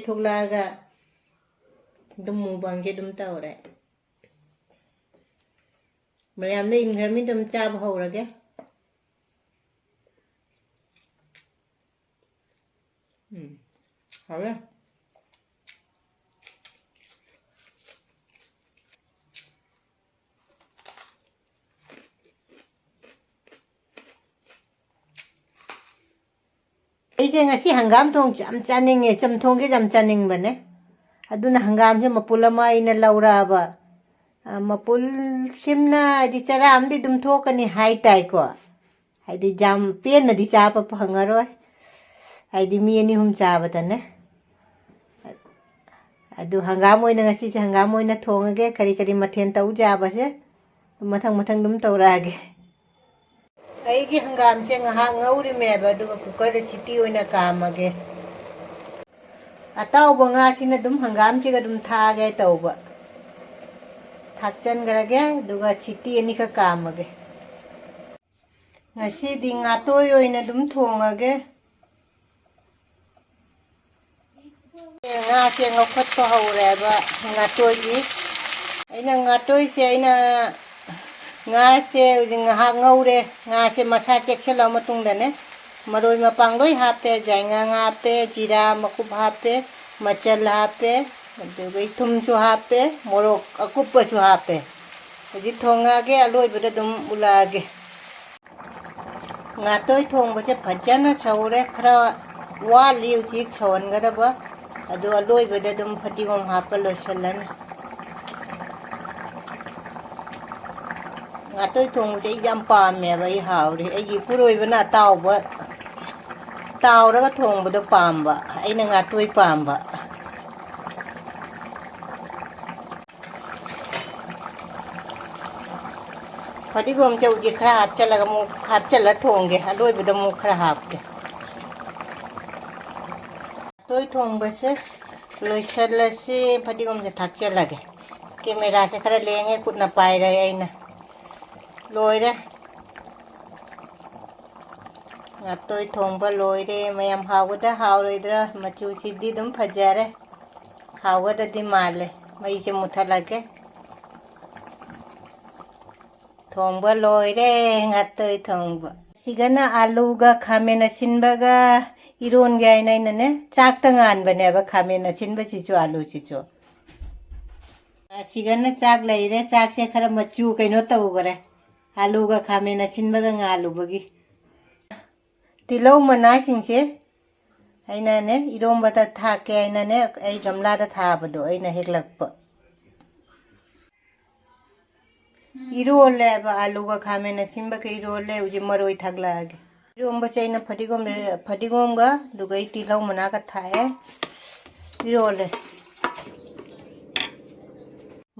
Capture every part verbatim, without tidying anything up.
ꯊꯣꯛꯂꯛꯑꯒ ꯑꯗꯨꯝ mukbangꯁꯦ ꯑꯗꯨꯝ ꯇꯧꯔꯦ꯫ ꯃꯌꯥꯝꯗ ꯏꯟꯈ꯭ꯔꯃꯤ ꯑꯗꯨꯝ ꯆꯥꯕ ꯍꯧꯔꯒꯦ꯫ ꯎꯝ, ꯍꯥꯎꯋꯦ꯫ ꯑꯩꯁꯦ ꯉꯁꯤ ꯍꯪꯒꯥꯝ ꯊꯣꯡ ꯌꯥꯝ ꯆꯥꯅꯤꯡꯉꯦ, ꯆꯝꯊꯣꯡꯁꯦ ꯌꯥꯝ ꯆꯥꯅꯤꯡꯕꯅꯦ꯫ ꯑꯗꯨꯅ ꯍꯪꯒꯥꯝꯁꯦ ꯃꯄꯨꯜ ꯑꯃ ꯑꯩꯅ ꯂꯧꯔꯛꯑꯕ꯫ ꯑ, ꯃꯄꯨꯜ ꯁꯤꯝꯅ ꯍꯥꯏꯗꯤ ꯆꯔꯥ ꯑꯃꯗꯤ ꯑꯗꯨꯝ ꯊꯣꯛꯀꯅꯤ ꯍꯥꯏ ꯇꯥꯏꯀꯣ꯫ ꯍꯥꯏꯗꯤ ꯌꯥꯝ ꯄꯦꯟꯅꯗꯤ ꯆꯥꯕ ꯐꯪꯉꯔꯣꯏ꯫ ꯍꯥꯏꯗꯤ ꯃꯤ ꯑꯅꯤ ꯑꯍꯨꯝ ꯆꯥꯕꯗꯅꯦ꯫ ꯑꯗꯨ ꯍꯪꯒꯥꯝ ꯑꯣꯏꯅ, ꯉꯁꯤꯁꯦ ꯍꯪꯒꯥꯝ ꯑꯣꯏꯅ ꯊꯣꯡꯉꯒꯦ꯫ ꯀꯔꯤ ꯀꯔꯤ ꯃꯊꯦꯜ ꯇꯧ ꯌꯥꯕꯁꯦ ꯃꯊꯪ ꯃꯊꯪ ꯑꯗꯨꯝ ꯇꯧꯔꯛꯑꯒꯦ꯫ ꯑꯩꯒꯤ ꯍꯪꯒꯥꯝꯁꯦ ꯉꯥꯏꯍꯥꯛ ꯉꯧꯔꯤꯃꯦꯕ, ꯑꯗꯨꯒ cookerꯗ ꯁꯤꯇꯤ ꯑꯣꯏꯅ ꯀꯥꯝꯃꯒꯦ꯫ ꯑꯇꯥꯎꯕ ꯉꯥꯁꯤꯅ ꯑꯗꯨꯝ ꯍꯪꯒꯥꯝꯁꯤꯒ ꯑꯗꯨꯝ ꯊꯥꯛꯑꯒꯦ ꯇꯧꯕ꯫ ꯊꯥꯛꯆꯟꯈ꯭ꯔꯒꯦ, ꯑꯗꯨꯒ ꯁꯤꯇꯤ ꯑꯅꯤꯈꯛ ꯀꯥꯝꯃꯒꯦ꯫ ꯉꯁꯤꯗꯤ ꯉꯥꯇꯣꯏ ꯑꯣꯏꯅ ꯑꯗꯨꯝ ꯊꯣꯡꯉꯒꯦ꯫ ꯉꯥꯁꯦ ꯉꯧꯈꯠꯄ ꯍꯧꯔꯦꯕ, ꯉꯥꯇꯣꯏꯒꯤ꯫ ꯑꯩꯅ ꯉꯥꯇꯣꯏꯁꯦ, ꯑꯩꯅ ꯉꯥꯁꯦ ꯍꯧꯖꯤꯛ ꯉꯥꯏꯍꯥꯛ ꯉꯧꯔꯦ꯫ ꯉꯥꯁꯦ ꯃꯁꯥ ꯆꯦꯛꯁꯤꯜꯂ ꯃꯇꯨꯡꯗꯅꯦ, ꯃꯔꯣꯏ ꯃꯄꯥꯡ ꯂꯣꯏ ꯍꯥꯞꯄꯦ꯫ ꯌꯥꯏꯉꯪ ꯍꯥꯞꯄꯦ, ꯖꯤꯔꯥ ꯃꯀꯨꯞ ꯍꯥꯞꯄꯦ, ꯃꯆꯜ ꯍꯥꯞꯄꯦ, ꯑꯗꯨꯗꯒꯤ ꯊꯨꯝꯁꯨ ꯍꯥꯞꯄꯦ, ꯃꯣꯔꯣꯛ ꯑꯀꯨꯞꯄꯁꯨ ꯍꯥꯞꯄꯦ꯫ ꯍꯧꯖꯤꯛ ꯊꯣꯡꯉꯛꯑꯒꯦ, ꯑꯂꯣꯏꯕꯗ ꯑꯗꯨꯝ ꯎꯠꯂꯛꯑꯒꯦ꯫ ꯉꯥꯇꯣꯏ ꯊꯣꯡꯕꯁꯦ ꯐꯖꯅ ꯁꯧꯔꯦ, ꯈꯔ ꯋꯥꯠꯂꯤ ꯍꯧꯖꯤꯛ ꯁꯧꯍꯟꯒꯗꯕ꯫ ꯑꯗꯨ ꯑꯂꯣꯏꯕꯗ ꯑꯗꯨꯝ ꯐꯗꯤꯒꯣꯝ ꯍꯥꯞꯄ ꯂꯣꯏꯁꯤꯜꯂꯅꯤ꯫ ꯉꯥꯇꯣꯏ ꯊꯣꯡꯕꯁꯦ ꯑꯩ ꯌꯥꯝ ꯄꯥꯝꯃꯦꯕ, ꯑꯩ ꯍꯥꯎꯔꯦ꯫ ꯑꯩꯒꯤ ꯏꯄꯨꯔꯣꯏꯕꯅ ꯑꯇꯥꯎꯕ, ꯇꯥꯎꯔꯒ ꯊꯣꯡꯕꯗꯣ ꯄꯥꯝꯕ, ꯑꯩꯅ ꯉꯥꯇꯣꯏ ꯄꯥꯝꯕ꯫ ꯐꯗꯤꯒꯣꯝ ꯆꯧꯁꯦ ꯈꯔ ꯍꯥꯞꯆꯤꯜꯂꯒ ꯑꯃꯨꯛ ꯍꯥꯞꯆꯤꯜꯂ ꯊꯣꯡꯒꯦ, ꯑꯂꯣꯏꯕꯗ ꯑꯃꯨꯛ ꯈꯔ ꯍꯥꯞꯀꯦ꯫ ꯇꯣꯏ ꯊꯣꯡꯕꯁꯦ ꯂꯣꯏꯁꯤꯜꯂꯁꯤ, ꯐꯗꯤꯒꯣꯝꯁꯦ ꯊꯥꯛꯆꯤꯜꯂꯒꯦ꯫ ꯀꯦꯃꯦꯔꯥꯁꯦ ꯈꯔ ꯂꯦꯡꯉꯦ, ꯈꯨꯠꯅ ꯄꯥꯏꯔꯦ ꯑꯩꯅ꯫ ꯂꯣꯏꯔꯦ꯫ ꯉꯥꯇꯣꯏ ꯊꯣꯡꯕ ꯂꯣꯏꯔꯦ꯫ ꯃꯌꯥꯝ ꯍꯥꯎꯒꯗ꯭ꯔꯥ ꯍꯥꯎꯔꯣꯏꯗ꯭ꯔꯥ? ꯃꯆꯨꯁꯤꯗꯤ ꯑꯗꯨꯝ ꯐꯖꯔꯦ꯫ ꯍꯥꯎꯒꯗꯗꯤ ꯃꯥꯜꯂꯦ꯫ ꯃꯩꯁꯦ ꯃꯨꯊꯠꯂꯒꯦ꯫ ꯊꯣꯡꯕ ꯂꯣꯏꯔꯦ, ꯉꯥꯇꯣꯏ ꯊꯣꯡꯕ꯫ ꯁꯤꯒꯅ ꯑꯥꯂꯨꯒ ꯈꯥꯃꯦꯟ ꯑꯁꯤꯟꯕꯒ ꯏꯔꯣꯟꯒꯦ ꯍꯥꯏꯅ ꯑꯩꯅꯅꯦ, ꯆꯥꯛꯇ ꯉꯥꯟꯕꯅꯦꯕ ꯈꯥꯃꯦꯟ ꯑꯁꯤꯟꯕꯁꯤꯁꯨ ꯑꯥꯂꯨꯁꯤꯁꯨ꯫ ꯑꯁꯤꯒꯅ ꯆꯥꯛ ꯂꯩꯔꯦ, ꯆꯥꯛꯁꯦ ꯈꯔ ꯃꯆꯨ ꯀꯩꯅꯣ ꯇꯧꯈꯔꯦ, ꯑꯥꯂꯨꯒ ꯈꯥꯃꯦꯟ ꯑꯁꯤꯟꯕꯒ ꯉꯥꯜꯂꯨꯕꯒꯤ꯫ ꯇꯤꯜꯍꯧ ꯃꯅꯥꯁꯤꯡꯁꯦ ꯑꯩꯅꯅꯦ, ꯏꯔꯣꯝꯕꯗ ꯊꯥꯛꯀꯦ ꯍꯥꯏꯅꯅꯦ, ꯑꯩ ꯒꯝꯂꯥꯗ ꯊꯥꯕꯗꯣ ꯑꯩꯅ ꯍꯦꯛꯂꯛꯄ꯫ ꯏꯔꯣꯜꯂꯦꯕ, ꯑꯥꯂꯨꯒ ꯈꯥꯃꯦꯟ ꯑꯁꯤꯟꯕꯒ ꯏꯔꯣꯜꯂꯦ꯫ ꯍꯧꯖꯤꯛ ꯃꯔꯣꯏ ꯊꯥꯛꯂꯛꯑꯒꯦ꯫ ꯏꯔꯣꯝꯕꯁꯦ ꯑꯩꯅ ꯐꯗꯤꯒꯣꯝ, ꯐꯗꯤꯒꯣꯝꯒ ꯑꯗꯨꯒ ꯑꯩ ꯇꯤꯜꯍꯧ ꯃꯅꯥꯒ ꯊꯥꯛꯑꯦ, ꯏꯔꯣꯜꯂꯦ꯫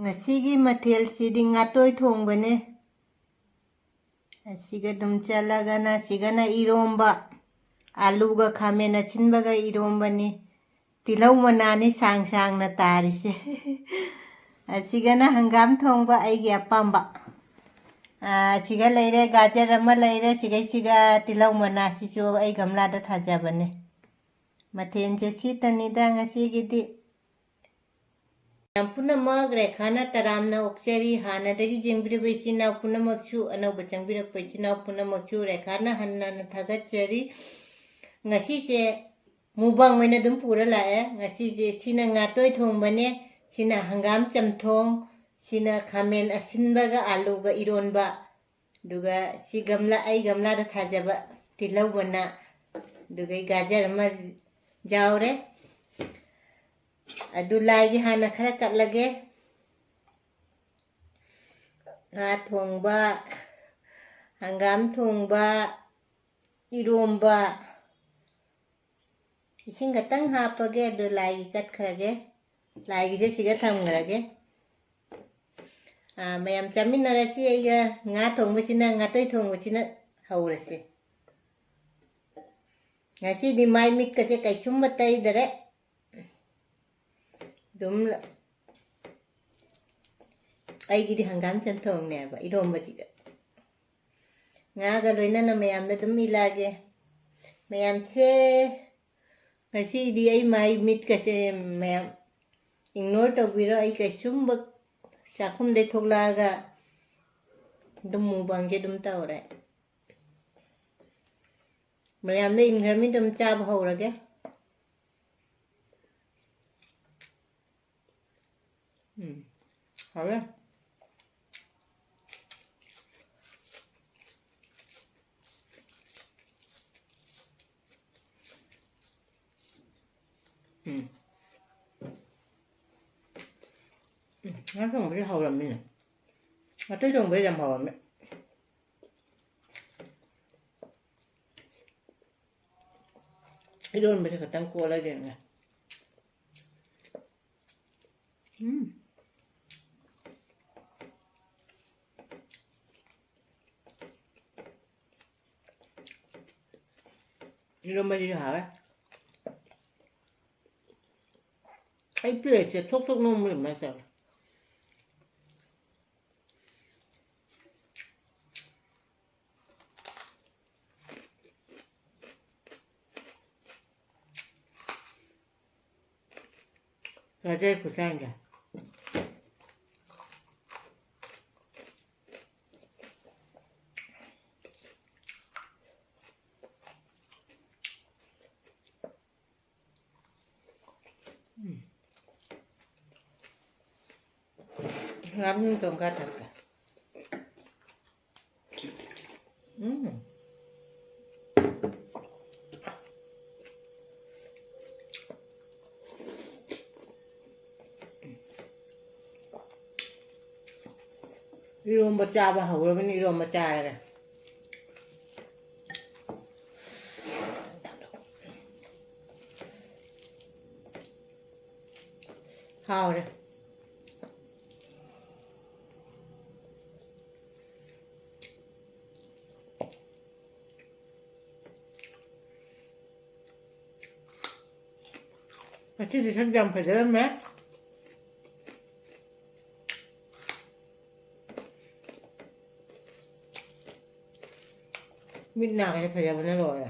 ꯉꯁꯤꯒꯤ ꯃꯊꯦꯜꯁꯤꯗꯤ ꯉꯥꯇꯣꯏ ꯊꯣꯡꯕꯅꯦ꯫ ꯑꯁꯤꯒ ꯑꯗꯨꯝ ꯆꯠꯂꯒꯅ, ꯁꯤꯒꯅ ꯏꯔꯣꯝꯕ, ꯑꯥꯂꯨꯒ ꯈꯥꯃꯦꯟ ꯑꯁꯤꯟꯕꯒ ꯏꯔꯣꯝꯕꯅꯤ꯫ ꯇꯤꯜꯍꯧ ꯃꯅꯥꯅꯤ ꯁꯥꯡ ꯁꯥꯡꯅ ꯇꯥꯔꯤꯁꯦ꯫ ꯑꯁꯤꯒꯅ ꯍꯪꯒꯥꯝ ꯊꯣꯡꯕ, ꯑꯩꯒꯤ ꯑꯄꯥꯝꯕ꯫ ꯑꯥ, ꯁꯤꯒ ꯂꯩꯔꯦ, ꯒꯥꯖꯔ ꯑꯃ ꯂꯩꯔꯦ, ꯁꯤꯒꯩꯁꯤꯒ ꯇꯤꯜꯍꯧ ꯃꯅꯥꯁꯤꯁꯨ ꯑꯩ ꯒꯝꯂꯥꯗ ꯊꯥꯖꯕꯅꯦ꯫ ꯃꯊꯦꯜꯁꯦ ꯁꯤꯇꯅꯤꯗ ꯉꯁꯤꯒꯤꯗꯤ꯫ ꯃꯌꯥꯝ ꯄꯨꯝꯅꯃꯛ ꯔꯦꯈꯥꯅ ꯇꯔꯥꯝꯅ ꯑꯣꯛꯆꯔꯤ꯫ ꯍꯥꯟꯅꯗꯒꯤ ꯌꯦꯡꯕꯤꯔꯕ ꯏꯆꯤꯟ ꯏꯅꯥꯎ ꯄꯨꯝꯅꯃꯛꯁꯨ, ꯑꯅꯧꯕ ꯆꯪꯕꯤꯔꯛꯄ ꯏꯆꯤꯟ ꯏꯅꯥꯎ ꯄꯨꯝꯅꯃꯛꯁꯨ ꯔꯦꯈꯥꯅ ꯍꯟꯅ ꯍꯟꯅ ꯊꯥꯒꯠꯆꯔꯤ꯫ ꯉꯁꯤꯁꯦ ꯃꯨꯛꯕꯥꯡ ꯑꯣꯏꯅ ꯑꯗꯨꯝ ꯄꯨꯔ ꯂꯥꯛꯑꯦ꯫ ꯉꯁꯤꯁꯦ ꯁꯤꯅ ꯉꯥꯇꯣꯏ ꯊꯣꯡꯕꯅꯦ, ꯁꯤꯅ ꯍꯪꯒꯥꯝ ꯆꯝꯊꯣꯡ, ꯁꯤꯅ ꯈꯥꯃꯦꯟ ꯑꯁꯤꯟꯕꯒ ꯑꯥꯂꯨꯒ ꯏꯔꯣꯟꯕ, ꯑꯗꯨꯒ ꯁꯤ ꯒꯝꯂꯥ, ꯑꯩ ꯒꯝꯂꯥꯗ ꯊꯥꯖꯕ ꯇꯤꯜꯍꯧ ꯃꯅꯥ, ꯑꯗꯨꯒ ꯑꯩ ꯒꯥꯖꯔ ꯑꯃ ꯌꯥꯎꯔꯦ꯫ ꯑꯗꯨ ꯂꯥꯏꯒꯤ ꯍꯥꯟꯅ ꯈꯔ ꯀꯠꯂꯒꯦ꯫ ꯉꯥ ꯊꯣꯡꯕ, ꯍꯪꯒꯥꯝ ꯊꯣꯡꯕ, ꯏꯔꯣꯝꯕ, ꯏꯁꯤꯡ ꯈꯛꯇꯪ ꯍꯥꯞꯄꯒꯦ, ꯑꯗꯨ ꯂꯥꯏꯒꯤ ꯀꯠꯈ꯭ꯔꯒꯦ꯫ ꯂꯥꯏꯒꯤꯁꯦ ꯁꯤꯒ ꯊꯝꯈ꯭ꯔꯒꯦ꯫ ꯑꯥ, ꯃꯌꯥꯝ ꯆꯥꯃꯤꯟꯅꯔꯁꯤ꯫ ꯑꯩꯒ ꯉꯥ ꯊꯣꯡꯕꯁꯤꯅ, ꯉꯥꯇꯣꯏ ꯊꯣꯡꯕꯁꯤꯅ ꯍꯧꯔꯁꯤ꯫ ꯉꯁꯤꯗꯤ ꯃꯥꯏ ꯃꯤꯠꯀꯁꯦ ꯀꯩꯁꯨꯝꯕ ꯇꯩꯗꯔꯦ꯫ ꯑꯗꯨꯝ ꯑꯩꯒꯤꯗꯤ ꯍꯪꯒꯥꯝ ꯆꯝꯊꯣꯡꯅꯦꯕ ꯏꯔꯣꯝꯕꯁꯤꯒ꯫ ꯉꯥꯒ ꯂꯣꯏꯅꯅ ꯃꯌꯥꯝꯗ ꯑꯗꯨꯝ ꯏꯜꯂꯛꯑꯒꯦ꯫ ꯃꯌꯥꯝꯁꯦ, ꯉꯁꯤꯗꯤ ꯑꯩ ꯃꯥꯏ ꯃꯤꯠꯀꯁꯦ ꯃꯌꯥꯝ ignore ꯇꯧꯕꯤꯔꯣ꯫ ꯑꯩ ꯀꯩꯁꯨꯝꯕ ꯆꯥꯛꯈꯨꯝꯗꯩ ꯊꯣꯛꯂꯛꯑꯒ ꯑꯗꯨꯝ mukbangꯁꯦ ꯑꯗꯨꯝ ꯇꯧꯔꯦ꯫ ꯃꯌꯥꯝꯗ ꯏꯟꯈ꯭ꯔꯃꯤ ꯑꯗꯨꯝ ꯆꯥꯕ ꯍꯧꯔꯒꯦ꯫ ꯎꯝ, ꯍꯥꯎꯋꯦ꯫ ꯎꯝ꯫ ꯎꯝ, ꯉꯥ ꯊꯣꯡꯕꯗꯤ ꯍꯥꯎꯔꯝꯃꯤꯅꯦ꯫ ꯑꯇꯩ ꯊꯣꯡꯕꯗꯤ ꯌꯥꯝ ꯍꯥꯎꯔꯝꯃꯦ꯫ ꯏꯔꯣꯟꯕꯁꯦ ꯈꯛꯇꯪ ꯀꯣꯠꯂꯒꯦꯅꯦ꯫ ꯎꯝ꯫ ꯏꯔꯣꯟꯕꯁꯤꯁꯨ ꯍꯥꯎꯋꯦ꯫ ꯑꯩ plateꯁꯦ ꯊꯣꯛ ꯊꯣꯛ ꯅꯣꯝꯕ ꯑꯗꯨꯃꯥꯏꯅ ꯇꯧꯋꯦ꯫ ꯆꯥꯖꯩ ꯈꯨꯠꯁꯥꯡꯁꯦ꯫ ꯎꯝ꯫ ꯉꯥꯅꯨ ꯇꯣꯡꯀ ꯊꯛꯀꯦ꯫ ꯎꯝ꯫ ꯏꯔꯣꯝꯕ ꯆꯥꯕ ꯍꯧꯔꯕꯅꯤ, ꯏꯔꯣꯝꯕ ꯆꯥꯔꯒ꯫ ꯍꯥꯎꯔꯦ꯫ ꯉꯁꯤꯗꯤ ꯁꯛ ꯌꯥꯝ ꯐꯖꯔꯝꯃꯦ꯫ ꯃꯤꯠ ꯅꯥꯒꯁꯦ ꯐꯖꯕꯅ ꯂꯣꯏꯔꯦ꯫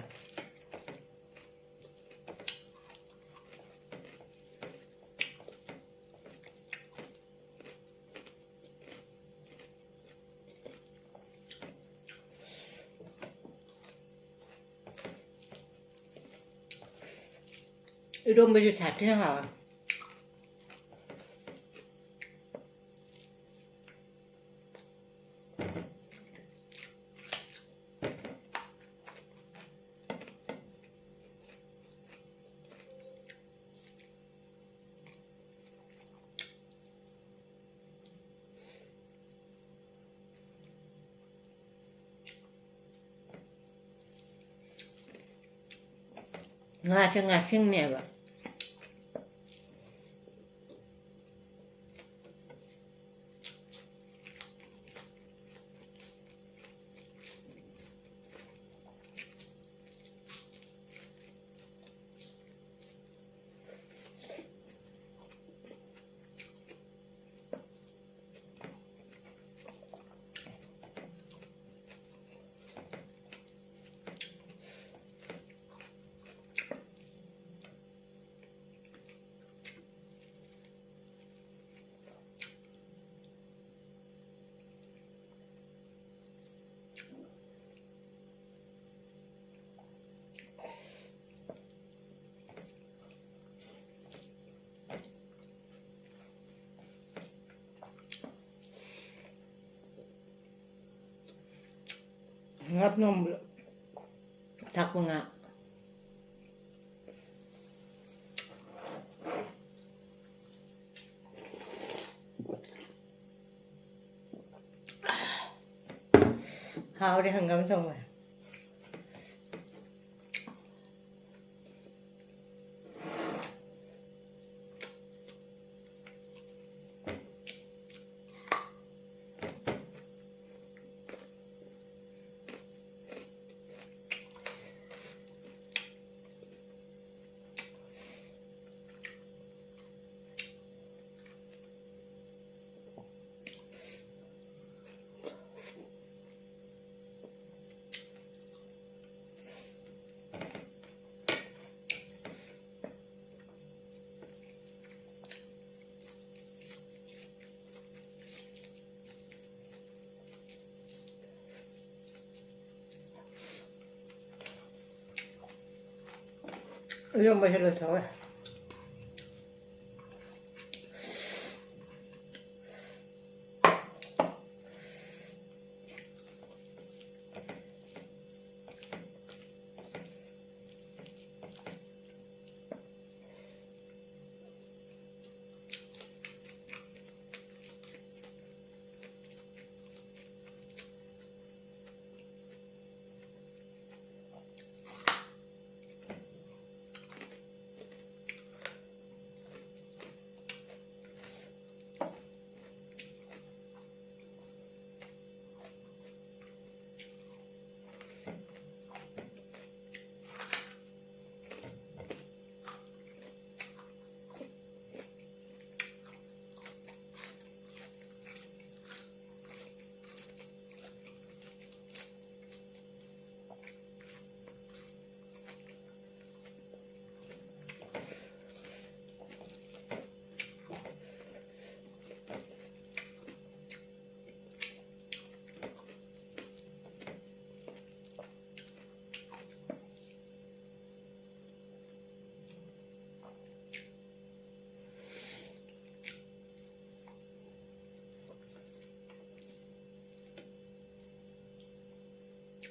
ꯏꯔꯣꯝꯕꯁꯨ ꯁꯥꯊꯤꯅ ꯍꯥꯎꯋꯦ꯫ ꯉꯥꯁꯦ ꯉꯥꯁꯤꯡꯅꯦꯕ꯫ ꯍꯪꯒꯥꯝ ꯊꯣꯡꯕꯗ ꯊꯥꯛꯄ ꯉꯥ꯫ ꯍꯥꯎꯔꯦ ꯍꯪꯒꯥꯝ ꯊꯣꯡꯕ꯫ ꯏꯔꯣꯝꯕꯁꯦ ꯂꯣꯏꯊꯣꯛꯑꯦ꯫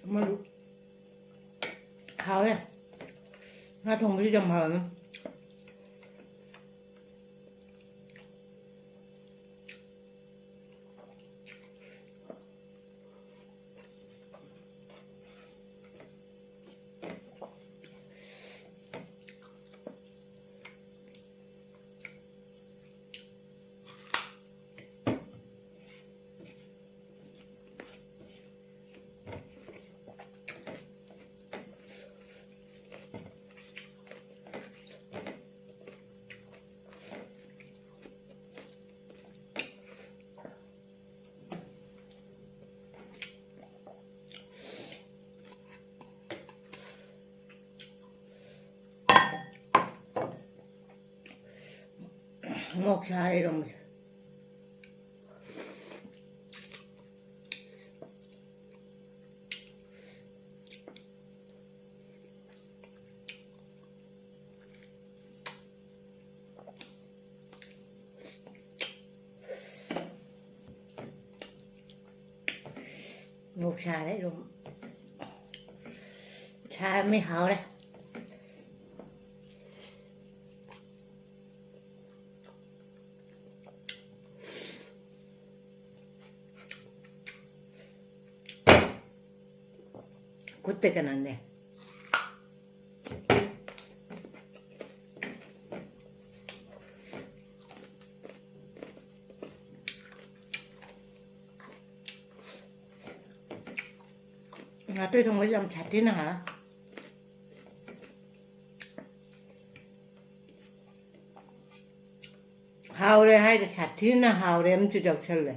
ꯑꯃꯁꯨ ꯍꯥꯎꯋꯦ꯫ ꯉꯥ ꯊꯣꯡꯕꯁꯨ ꯌꯥꯝ ꯍꯥꯎꯋꯦ꯫ ꯃꯣꯔꯣꯛ ꯁꯥꯔꯦ ꯏꯔꯣꯝꯕꯁꯦ꯫ ꯃꯣꯔꯣꯛ ꯁꯥꯔꯦ ꯏꯔꯣꯝ꯫ ꯁꯥꯔꯃꯤ ꯍꯥꯎꯔꯦ꯫ ꯈꯨꯠꯇ ꯀꯅꯥꯅꯦ? ꯉꯥꯇꯣꯏ ꯊꯣꯡꯕꯁꯦ ꯌꯥꯝ ꯁꯥꯊꯤꯅ ꯍꯥꯎꯔꯦ꯫ ꯍꯥꯎꯔꯦ ꯍꯥꯏꯔꯦ, ꯁꯥꯊꯤꯅ ꯍꯥꯎꯔꯦ ꯑꯃꯁꯨ ꯌꯥꯎꯁꯜꯂꯦ꯫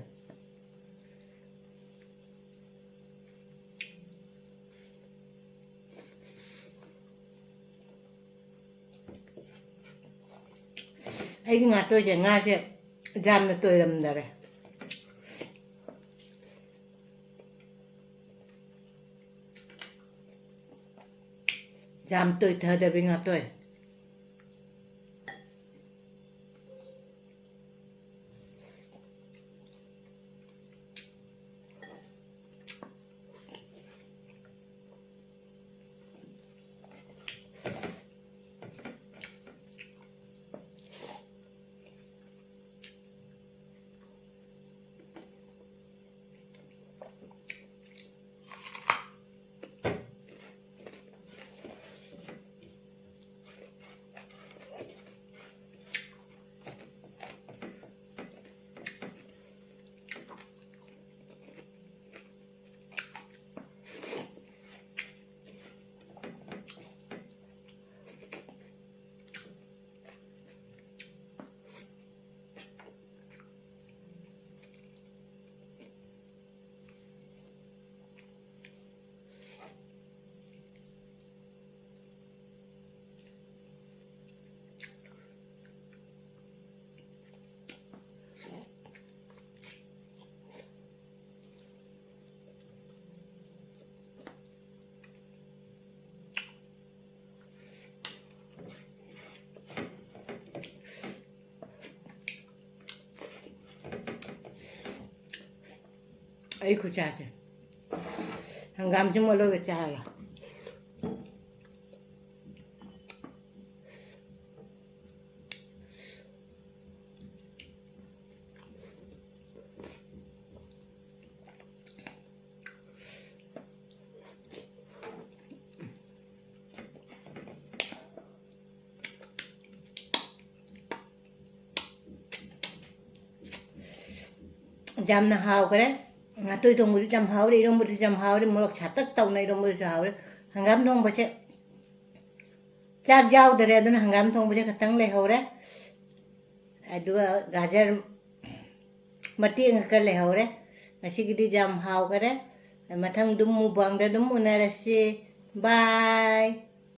ꯑꯩꯒꯤ ꯉꯥꯇꯣꯏꯁꯦ, ꯉꯥꯁꯦ ꯌꯥꯝꯅ ꯇꯣꯏꯔꯝꯗꯔꯦ꯫ ꯌꯥꯝ ꯇꯣꯏꯊꯗꯕꯤ ꯉꯥꯇꯣꯏ꯫ ꯑꯩ ꯈꯨꯠꯁꯥꯁꯦ꯫ ꯍꯪꯒꯥꯝꯁꯤ ꯃꯣꯠꯂꯣꯏꯕ ꯆꯥꯔꯒ꯫ ꯌꯥꯝꯅ ꯍꯥꯎꯈ꯭ꯔꯦ꯫ ꯉꯥꯇꯣꯏ ꯊꯣꯡꯕꯗꯨꯁꯨ ꯌꯥꯝ ꯍꯥꯎꯔꯦ, ꯏꯔꯣꯝꯕꯗꯨꯁꯨ ꯌꯥꯝ ꯍꯥꯎꯔꯦ, ꯃꯣꯔꯣꯛ ꯁꯥꯇꯛ ꯇꯧꯅ ꯏꯔꯣꯝꯕꯗꯨꯁꯨ ꯍꯥꯎꯔꯦ꯫ ꯍꯪꯒꯥꯝ ꯊꯣꯡꯕꯁꯦ ꯆꯥꯛ ꯌꯥꯎꯗꯔꯦ, ꯑꯗꯨꯅ ꯍꯪꯒꯥꯝ ꯊꯣꯡꯕꯁꯦ ꯈꯛꯇꯪ ꯂꯩꯍꯧꯔꯦ꯫ ꯑꯗꯨꯒ ꯒꯥꯖꯔ ꯃꯇꯦꯛ ꯑꯃꯈꯛ ꯂꯩꯍꯧꯔꯦ꯫ ꯉꯁꯤꯒꯤꯗꯤ ꯌꯥꯝ ꯍꯥꯎꯈꯔꯦ꯫ ꯃꯊꯪꯗꯨ ꯃꯨꯛꯕꯥꯡꯗ ꯑꯗꯨꯝ ꯎꯅꯔꯁꯤ꯫ ꯕꯥꯏ꯫